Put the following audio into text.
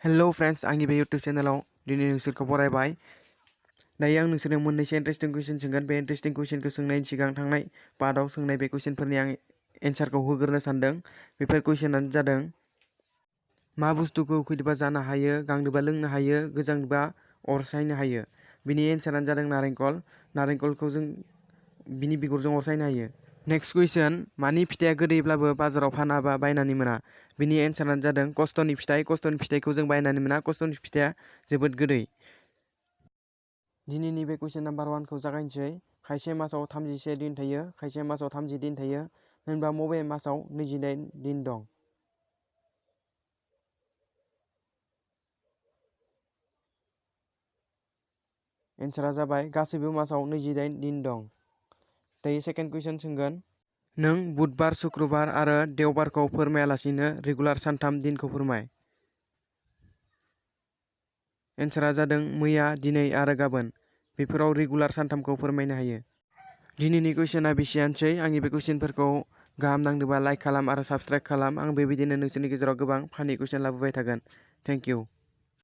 Hello friends, आंनि बे YouTube चेनेलाव दिनै नोंसोरखौ बरायबाय। दायो आं नोंसोरनो मोननैसो इन्टारेस्टिं कुइसन सोंगोन। बे इन्टारेस्टिं कुइसनखौ सोंनायनि सिगां थांनाय पार्टआव सोंनाय बे कुइसनफोरनि आं एन्सारखौ होग्रोनो सानदों। बेफोर कुइसनानो जादों मा बुस्थुखौ उखैदोबा जानो हायो, गांदोबा लोंनो हायो, गोजांदोबा अर सायनो हायो? बिनि एन्सारानो जादों नारेंखल। नारेंखलखौ जों बिनि बिगुरजों अर सायनो हायो। नेक्स्ट कुइसन, मानि फिथाइया गोदैब्लाबो बाजाराव फानाबा बायनानै मोना? बिनि एन्सारानो जादों कस्ट'नि फिथाइ। कस्ट'नि फिथाइखौ जों बायनानै मोना, कस्ट'नि फिथाइया जोबोद गोदै। दिनैनि बे कुइसन नाम्बार 1खौ जागायनोसै। खायसे मासाव 31 दिन थायो, खायसे मासाव 30 दिन थायो, होनबा बबे मासाव 29 दिन दं? एन्सारा जाबाय गासैबो मासाव 28 दिन दं। दायो सेकेन्ड कुइसन सोंगोन। नों बुधबार, शुक्रबार आरो देवबारखौ फोरमायालासिनो रेगुलार सानथाम दिनखौ फोरमाय। एन्सारा जादों मैया, दिनै आरो गाबोन। बेफोराव रेगुलार सानथामखौ फोरमायनो हायो। दिनैनि कुइसना बेसेयानोसै। आंनि बे कुइसनफोरखौ गाहाम नांदोंबा लाइक खालाम आरो साबस्क्राइब खालाम। आं बेबायदिनो नोंसोरनि गेजेराव गोबां फानि कुइसन लाबोबाय थागोन। Thank you.